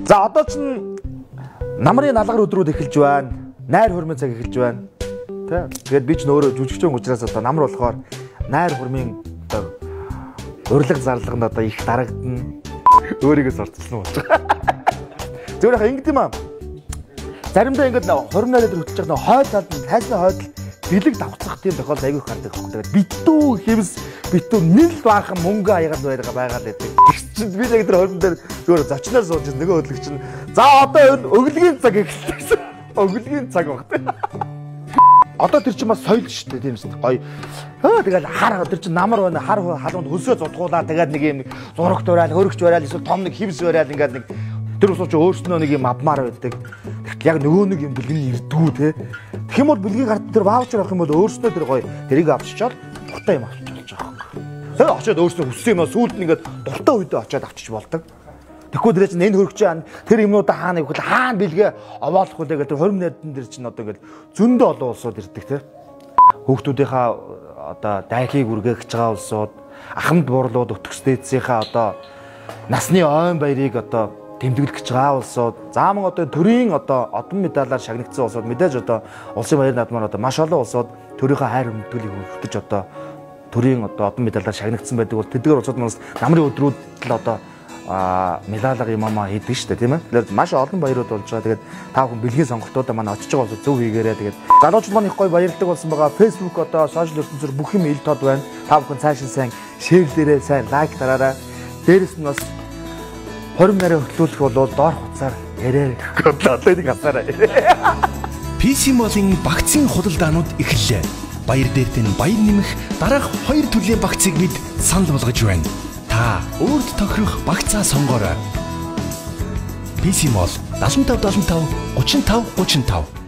За одоо ч намрын налгар өдрүүд эхэлж байна. Найр хурмын цаг эхэлж байна. Тэ. Тэгээд би ч нөөрэ жүжигчин учраас одоо намар болохоор найр хурмын одоо урилга зарлаганд одоо их дарагдана. Өөрийгөө сорцлсон болж байгаа. Зүгээр яхаа ингэдэм юм аа. Заримдаа ингээд хурим найраа дээр хөтлөж байгаа хойд талд тайзны хойд бэлэг давхцах тийм тохиолдол аягүй их гардаг байхгүй. Тэгээд битүү хевс битүү нэл баахан мөнгө аягаад байгаа л байдаг. Чинь би яг тэр хурим дээр зүгээр зочноор сууж нөгөө хөдлөгч нь за одоо энэ өглөгийн цаг эхэлсэн гэсэн. Өглөгийн цаг баг. Одоо тэр чинь бас соёл шүү дээ, тийм үү? Гоё. Тэгэл хар тэр чинь намар байна. Хар халуунд хөлсөө зудгуулаа. Тэгээд нэг юм зурагт барайл, хөрөгч барайл, эсвэл том нэг хевс барайл ингээд нэг тэр усууч өөрснөө нэг юм авмаар байдаг. Тэгтэл яг нөгөө нэг юм бэлгийн ирдгүү те. Тэгэх юм бол бэлгийн гарт тэр ваучер авах юм бол өөрснөө тэр гоё тэрийг авчичоод дуртай юм авчиж болж байгаа юм. Тэгээд очиод өөрснөө хүссэн юм аа сүүлд нь ингээд дуртай үедээ очиод авчиж болдог. Тэгэхгүй тэр чинь энэ хөрөгч тэр юмнуудаа хаана явах вэ? Хаана бэлгээ овоолох вэ гэх тэр хурим найдан дээр чинь одоо ингээд зөндөө олон улсууд ирдэг те. Хүүхдүүдийнхаа одоо дайхыг үргээх гэж байгаа улсууд, ахмад бурлууд өтгөсдөөцийнхаа одоо насны ойн баярыг одоо тэмдэглэх гэж байгаа улсууд, за мөн одоо төрийн одоо одон медалаар шагнагдсан улсууд мэдээж одоо улсын баяр наадмаар одоо маш олон улсууд төрийнхөө хайр хүндэтгэлийг хүртэж одоо төрийн одоо одон медалаар шагнагдсан байдаг бол тэдгээр улсууд манаас намрын өдрүүд л одоо медалаар юм аа хийдэг шүү дээ, тийм ээ. Тэгэхээр маш олон баярууд болж байгаа. Тэгээд та бүхэн бэлгийн сонголтуудаа манай очиж байгаа улсууд зөв хийгээрэй. Тэгээд залуучууд маань их гоё баярлдаг болсон байгаа. Facebook одоо сошиал ертөнцөөр бүх юм ил тод байна. Та бүхэн цаашин сайн шеэрлээрэй, сайн лайк дараарай. Дээрэс нь бас хурим нарийн хөтлүүлэх бол доор хуцаар яриа гэхгүй одоо энийг асаарай. PC Mall-ын багцын худалдаанууд эхэллээ. Баяр дээр тань баяр нэмэх дараах хоёр төрлийн багцыг бид санал болгож байна. Та өөрт тохирох багцаа сонгоорой. PC Mall 75 75 35 35.